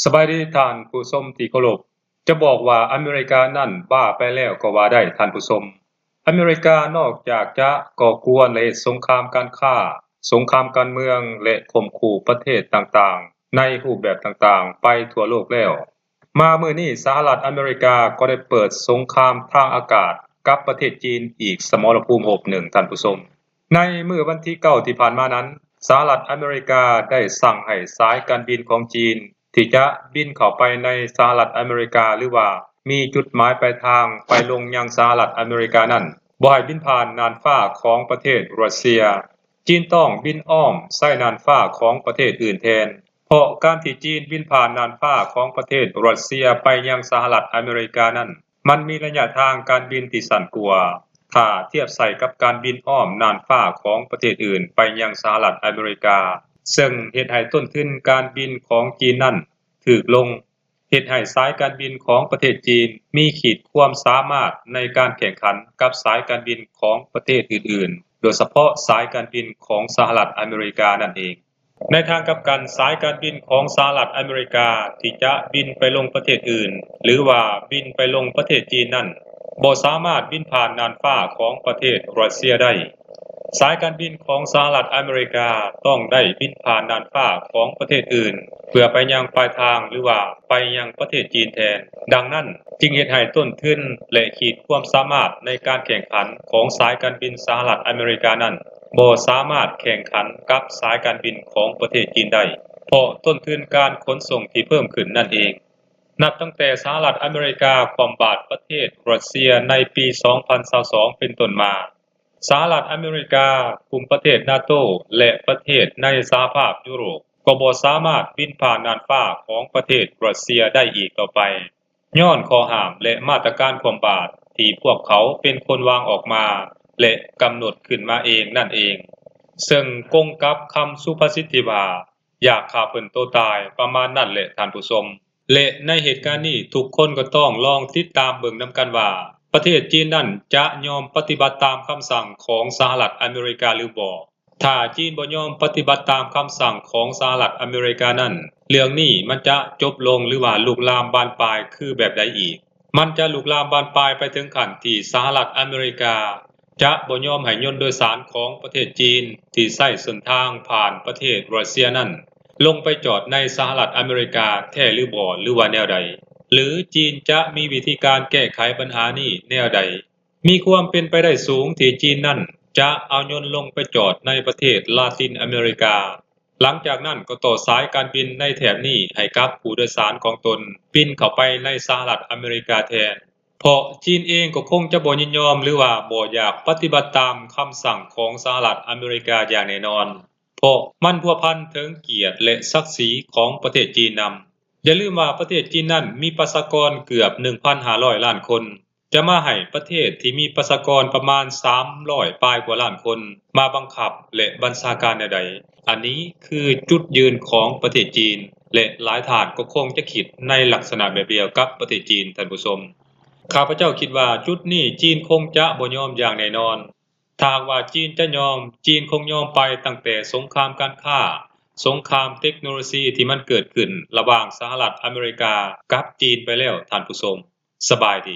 ສະບາຍດີທ່ານຜູ້ຊົມທີ່ເຄົາລົບ. ຈະບອກວ່າອາເມລິການັ້ນບ້າໄປແລ້ວກໍວ່າໄດ້ທ່ານຜູ້ຊົມ. ອາເມລິການອກຈາກຈະກໍ່ກວນ ແລະ ເຮັດສົງຄາມການຄ້າ, ສົງຄາມການເມືອງ ແລະ ຂົ່ມຂູ່ປະເທດຕ່າງໆ ໃນຮູບແບບຕ່າງໆ ໄປທົ່ວໂລກແລ້ວ, ມາມື້ນີ້ສະຫະລັດອາເມລິກາກໍໄດ້ເປີດສົງຄາມທາງອາກາດກັບປະເທດຈີນອີກສະໝໍລະພູມຮົບໜຶ່ງທ່ານຜູ້ຊົມ. ໃນມື້ວັນທີເກົ້າທີ່ຜ່ານມານັ້ນ, ສະຫະລັດອາເມລິກາໄດ້ສັ່ງໃຫ້ສາຍການບິນຂອງຈີນ ທີ່ຈະບິນເຂົ້າໄປໃນສະຫະລັດອາເມລິກາ ຫຼືວ່າມີຈຸດໝາຍປາຍທາງໄປລົງຍັງສະຫະລັດອາເມລິການັ້ນ ບໍ່ໃຫ້ບິນຜ່ານນ່ານຟ້າຂອງປະເທດຣັດເຊຍ. ຈີນຕ້ອງບິນອ້ອມໃຊ້ນ່ານຟ້າຂອງປະເທດອື່ນແທນ, ເພາະການທີ່ຈີນບິນຜ່ານນ່ານຟ້າຂອງປະເທດຣັດເຊຍໄປຍັງສະຫະລັດອາເມລິການັ້ນ ມັນມີໄລຍະທາງການບິນທີ່ສັ້ນກວ່າ ຖ້າທຽບໃສ່ກັບການບິນອ້ອມນ່ານຟ້າຂອງປະເທດອື່ນໄປຍັງສະຫະລັດອາເມລິກາ, ເຊິ່ງເຮັດໃຫ້ຕົ້ນທຶນການບິນຂອງຈີນນັ້ນຖືກລົງ, ເຮັດໃຫ້ສາຍການບິນຂອງປະເທດຈີນມີຂີດຄວາມສາມາດໃນການແຂ່ງຂັນກັບສາຍການບິນຂອງປະເທດອື່ນໆ, ໂດຍສະເພາະສາຍການບິນຂອງສະຫະລັດອາເມລິການັ້ນເອງ. ໃນທາງກັບກັນ, ສາຍການບິນຂອງສະຫະລັດອາເມລິກາທີ່ຈະບິນໄປລົງປະເທດອື່ນ ຫຼືວ່າບິນໄປລົງປະເທດຈີນນັ້ນ ບໍ່ສາມາດບິນຜ່ານນ່ານຟ້າຂອງປະເທດຣັດເຊຍໄດ້. ສາຍການບິນຂອງສະຫະລັດອາເມລິກາຕ້ອງໄດ້ບິນຜ່ານນ່ານຟ້າຂອງປະເທດອື່ນ ເພື່ອໄປຍັງປາຍທາງ ຫຼືວ່າໄປຍັງປະເທດຈີນແທນ. ດັ່ງນັ້ນ, ຈຶ່ງເຮັດໃຫ້ຕົ້ນທຶນ ແລະ ຂີດຄວາມສາມາດໃນການແຂ່ງຂັນຂອງສາຍການບິນສະຫະລັດອາເມລິການັ້ນ ບໍ່ສາມາດແຂ່ງຂັນກັບສາຍການບິນຂອງປະເທດຈີນໄດ້ ເພາະຕົ້ນທຶນການຂົນສົ່ງທີ່ເພີ່ມຂຶ້ນນັ້ນເອງ. ນັບຕັ້ງແຕ່ສະຫະລັດອາເມລິກາຄວ່ຳບາດປະເທດຣັດເຊຍໃນປີສອງພັນຊາວສອງເປັນຕົ້ນມາ, ສະຫະລັດອາເມລິກາ, ກຸ່ມປະເທດນາໂຕ ແລະ ປະເທດໃນສະຫະພາບຢູໂຣບ ກໍບໍ່ສາມາດບິນຜ່ານນ່ານຟ້າຂອງປະເທດຣັດເຊຍໄດ້ອີກຕໍ່ໄປ ຍ້ອນຂໍ້ຫ້າມ ແລະ ມາດຕະການຄວ່ຳບາດທີ່ພວກເຂົາເປັນຄົນວາງອອກມາ ແລະ ກຳນົດຂຶ້ນມາເອງນັ້ນເອງ, ເຊິ່ງກົງກັບຄຳສຸພາສິດທີ່ວ່າ ຢາກຂ້າເພິ່ນໂຕຕາຍ ປະມານນັ້ນແຫຼະທ່ານຜູ້ຊົມ. ແລະ ໃນເຫດການນີ້ ທຸກຄົນກໍຕ້ອງລອງຕິດຕາມເບິ່ງນຳກັນວ່າ ປະເທດຈີນນັ້ນຈະຍອມປະຕິບັດຕາມຄຳສັ່ງຂອງສະຫະລັດອາເມລິກາຫຼືບໍ່. ຖ້າຈີນບໍ່ຍອມປະຕິບັດຕາມຄຳສັ່ງຂອງສະຫະລັດອາເມລິການັ້ນ, ເລື່ອງນີ້ມັນຈະຈົບລົງ ຫຼືວ່າລຸກລາມບານປາຍຄືແບບໃດອີກ? ມັນຈະລຸກລາມບານປາຍໄປເຖິງຂັ້ນທີ່ສະຫະລັດອາເມລິກາຈະບໍ່ຍອມໃຫ້ຍົນໂດຍສານຂອງປະເທດຈີນທີ່ໃຊ້ເສັ້ນທາງຜ່ານປະເທດຣັດເຊຍນັ້ນ ລົງໄປຈອດໃນສະຫະລັດອາເມລິກາແທ້ຫຼືບໍ່ ຫຼືວ່າແນວໃດ? ຫຼືຈີນຈະມີວິທີການແກ້ໄຂບັນຫານີ້ແນວໃດ? ມີຄວາມເປັນໄປໄດ້ສູງທີ່ຈີນນັ້ນຈະເອົາຍົນລົງໄປຈອດໃນປະເທດລາຕິນອາເມລິກາ, ຫຼັງຈາກນັ້ນກໍຕໍ່ສາຍການບິນໃນແຖບນີ້ໃຫ້ກັບຜູ້ໂດຍສານຂອງຕົນບິນເຂົ້າໄປໃນສະຫະລັດອາເມລິກາແທນ, ເພາະຈີນເອງກໍຄົງຈະບໍ່ຍິນຍອມ ຫຼືວ່າບໍ່ຢາກປະຕິບັດຕາມຄຳສັ່ງຂອງສະຫະລັດອາເມລິກາຢ່າງແນ່ນອນ, ເພາະມັນພົວພັນເຖິງກຽດ ແລະ ສັກສີຂອງປະເທດຈີນນຳ. ຢ່າລືມວ່າປະເທດຈີນນັ້ນມີປະຊາກອນເກືອບໜຶ່ງພັນຫ້າຮ້ອຍລ້ານຄົນ, ຈະມາໃຫ້ປະເທດທີ່ມີປະຊາກອນປະມານສາມຮ້ອຍປາຍກວ່າລ້ານຄົນມາບັງຄັບ ແລະ ບັນຊາການແນວໃດ? ອັນນີ້ຄືຈຸດຢືນຂອງປະເທດຈີນ ແລະ ຫຼາຍທ່ານກໍຄົງຈະຄິດໃນລັກສະນະແບບດຽວກັບປະເທດຈີນ, ທ່ານຜູ້ຊົມ. ຂ້າພະເຈົ້າຄິດວ່າຈຸດນີ້ຈີນຄົງຈະບໍ່ຍອມຢ່າງແນ່ນອນ. ຖ້າຫາກວ່າຈີນຈະຍອມ, ຈີນຄົງຍອມໄປຕັ້ງແຕ່ສົງຄາມການຄ້າ, ສົງຄາມເຕັກໂນໂລຊີທີ່ມັນເກີດຂຶ້ນລະຫວ່າງສະຫະລັດອາເມລິກາກັບຈີນໄປແລ້ວ, ທ່ານຜູ້ຊົມ. ສະບາຍດີ.